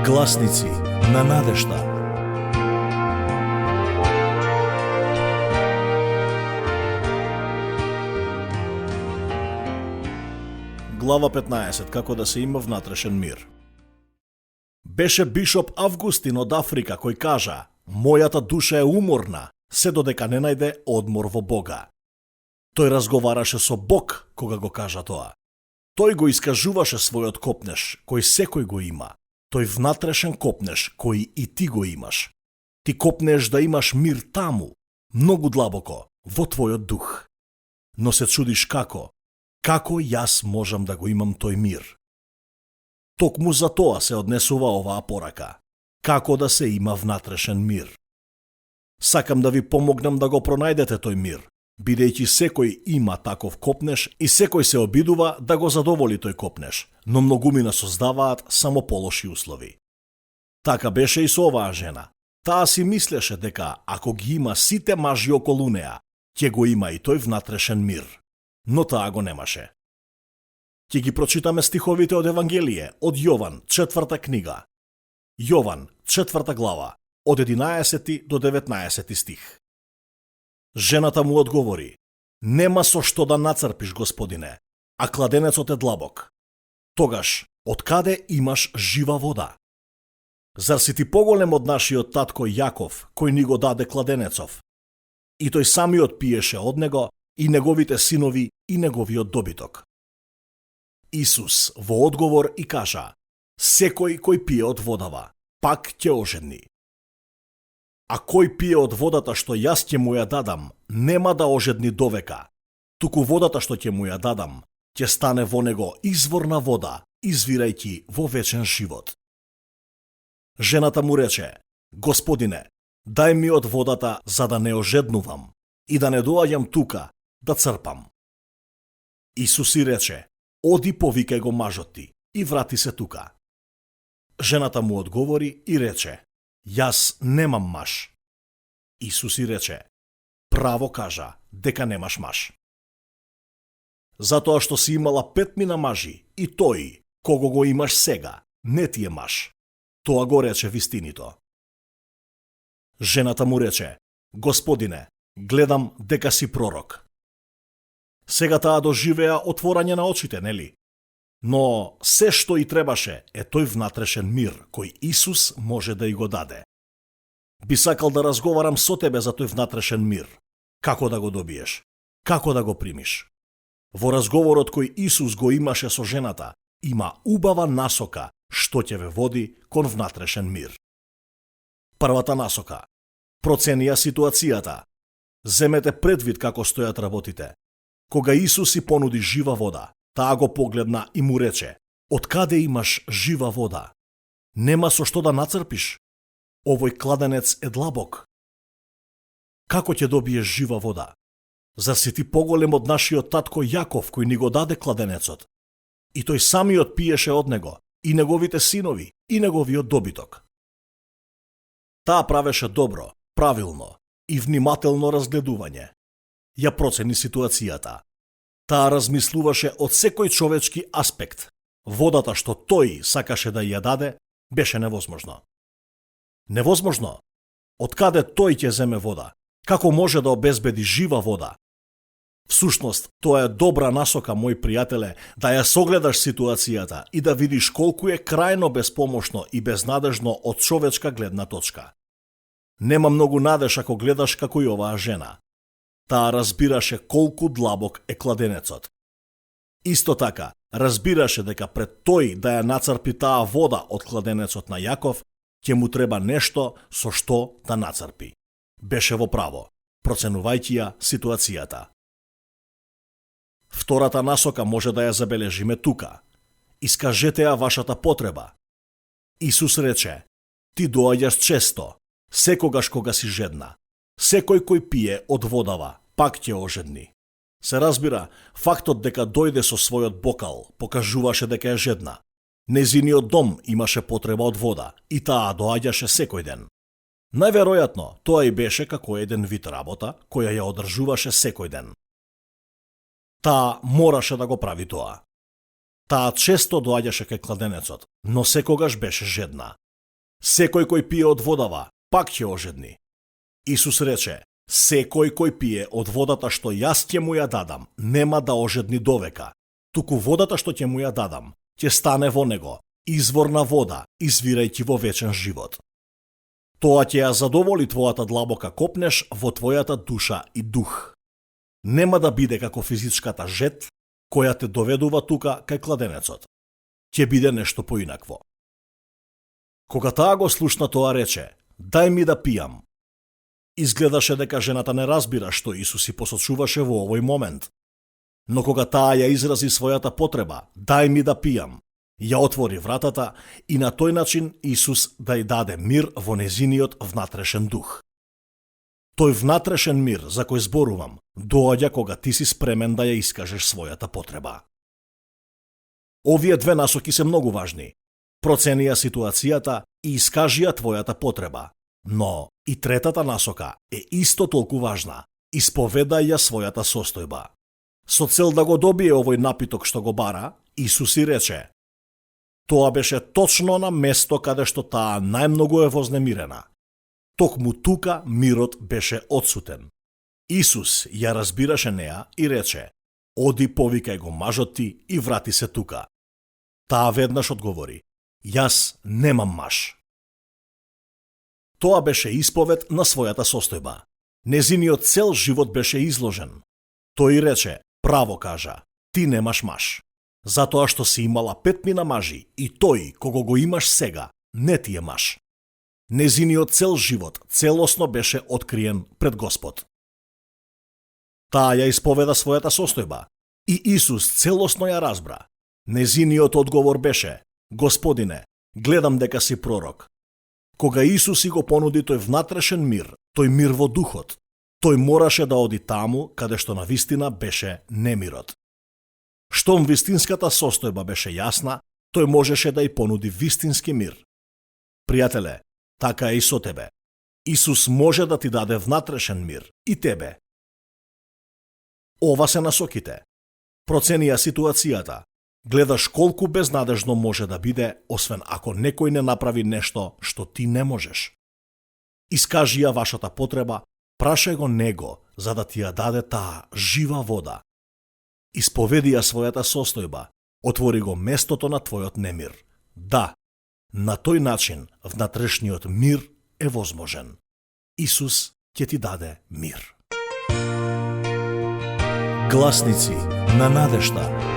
Гласници на надежта. Глава 15. Како да се има внатрешен мир. Беше бишоп Августин од Африка кој кажа: "Мојата душа е уморна, се додека не најде одмор во Бога." Тој разговараше со Бог кога го кажа тоа. Тој го искажуваше својот копнеш, кој секој го има. Тој внатрешен копнеш, кој и ти го имаш. Ти копнеш да имаш мир таму, многу длабоко, во твојот дух. Но се чудиш како? Како јас можам да го имам тој мир? Токму за тоа се однесува оваа порака. Како да се има внатрешен мир? Сакам да ви помогнам да го пронајдете тој мир, бидејќи секој има таков копнеш и секој се обидува да го задоволи тој копнеш, но многумина создаваат само полоши услови. Така беше и со оваа жена. Таа си мислеше дека ако ги има сите мажи околу неа, ќе го има и тој внатрешен мир. Но таа го немаше. Ќе ги прочитаме стиховите од Евангелие, од Јован, 4 книга. Јован, 4 глава, од 11 до 19 стих. Жената му одговори: "Нема со што да нацрпиш, Господине, а кладенецот е длабок. Тогаш, откаде имаш жива вода? Зар си ти поголем од нашиот татко Јаков, кој ни го даде кладенецов? И тој самиот пиеше од него, и неговите синови, и неговиот добиток." Исус во одговор и кажа: "Секој кој пие од водава, пак ќе ожедни. А кој пие од водата што јас ќе му ја дадам, нема да ожедни довека, туку водата што ќе му ја дадам, ќе стане во него изворна вода, извирајќи во вечен живот." Жената му рече: "Господине, дај ми од водата за да не ожеднувам и да не доаѓам тука да црпам." Исус и рече: "Оди повикај го мажот ти и врати се тука." Жената му одговори и рече: "Јас немам маж." Исус и рече: "Право кажа дека немаш маж. Затоа што си имала 5 мажи и тој, кого го имаш сега, не ти е маж." Тоа го рече вистинито. Жената му рече: "Господине, гледам дека си пророк." Сега таа доживеа отворање на очите, нели? Но се што и требаше е тој внатрешен мир кој Исус може да и го даде. Би сакал да разговарам со тебе за тој внатрешен мир. Како да го добиеш? Како да го примиш? Во разговорот кој Исус го имаше со жената, има убава насока што ќе ве води кон внатрешен мир. Првата насока. Проценија ситуацијата. Земете предвид како стојат работите. Кога Исус си понуди жива вода, таа го погледна и му рече: "Откаде имаш жива вода? Нема со што да нацрпиш. Овој кладенец е длабок. Како ќе добиеш жива вода? Зар си ти поголем од нашиот татко Јаков кој ни го даде кладенецот? И тој самиот пиеше од него, и неговите синови, и неговиот добиток." Таа правеше добро, правилно и внимателно разгледување. Ја процени ситуацијата. Таа размислуваше од секој човечки аспект. Водата што тој сакаше да ја даде беше невозможно. Невозможно? Откаде тој ќе земе вода? Како може да обезбеди жива вода? Всушност, тоа е добра насока, мој пријателе, да ја согледаш ситуацијата и да видиш колку е крајно безпомошно и безнадежно од човечка гледна точка. Нема многу надеж ако гледаш како и оваа жена. Таа разбираше колку длабок е кладенецот. Исто така, разбираше дека пред тој да ја нацрпи таа вода од кладенецот на Јаков, ќе му треба нешто со што да нацрпи. Беше во право, проценувајќи ја ситуацијата. Втората насока може да ја забележиме тука. Искажете ја вашата потреба. Исус рече: "Ти доаѓаш често, секогаш кога си жедна. Секој кој пие од водава, пак ќе ожедни." Се разбира, фактот дека дојде со својот бокал покажуваше дека е жедна. Незиниот дом имаше потреба од вода и таа доаѓаше секој ден. Најверојатно, тоа и беше како еден вид работа која ја одржуваше секој ден. Таа мораше да го прави тоа. Таа често доаѓаше кај кладенецот, но секогаш беше жедна. Секој кој пие од водава, пак ќе ожедни. Исус рече, секој кој пие од водата што јас ќе му ја дадам, нема да ожедни довека. Туку водата што ќе му ја дадам, ќе стане во него извор на вода, извирајќи во вечен живот. Тоа ќе ја задоволи твојата длабока копнеш во твојата душа и дух. Нема да биде како физичката жет, која те доведува тука кај кладенецот. Ќе биде нешто поинакво. Кога таа го слушна тоа рече, дај ми да пијам. Изгледаше дека жената не разбира што Исус си посочуваше во овој момент. Но кога таа ја изрази својата потреба, дај ми да пијам, ја отвори вратата и на тој начин Исус да ја даде мир во незиниот внатрешен дух. Тој внатрешен мир за кој зборувам, доаѓа кога ти си спремен да ја искажеш својата потреба. Овие две насоки се многу важни. Процени ја ситуацијата и искажи ја твојата потреба. Но и третата насока е исто толку важна. Исповедај ја својата состојба. Со цел да го добие овој напиток што го бара, Исус и рече: тоа беше точно на место каде што таа најмногу е вознемирена. Токму тука мирот беше отсутен. Исус ја разбираше неа и рече: оди повикај го мажот ти и врати се тука. Таа веднаш одговори: јас немам маж. Тоа беше исповед на својата состојба. Незиниот цел живот беше изложен. Тој рече: право кажа, ти немаш маж. Затоа што си имала 5 мажи и тој кого го имаш сега не ти е маж. Незиниот цел живот целосно беше откриен пред Господ. Таа ја исповеда својата состојба и Исус целосно ја разбра. Незиниот одговор беше: Господине, гледам дека си пророк. Кога Исус си го понуди тој внатрешен мир, тој мир во духот, тој мораше да оди таму каде што навистина беше немирот. Штом вистинската состојба беше јасна, тој можеше да ја понуди вистински мир. Пријателе, така е и со тебе. Исус може да ти даде внатрешен мир и тебе. Ова се насоките. Процени ја ситуацијата. Гледаш колку безнадежно може да биде, освен ако некој не направи нешто што ти не можеш. Искажи ја вашата потреба, прашај го него за да ти ја даде таа жива вода. Исповеди ја својата состојба, отвори го местото на твојот немир. Да, на тој начин внатрешниот мир е возможен. Исус ќе ти даде мир. Гласници на надежда.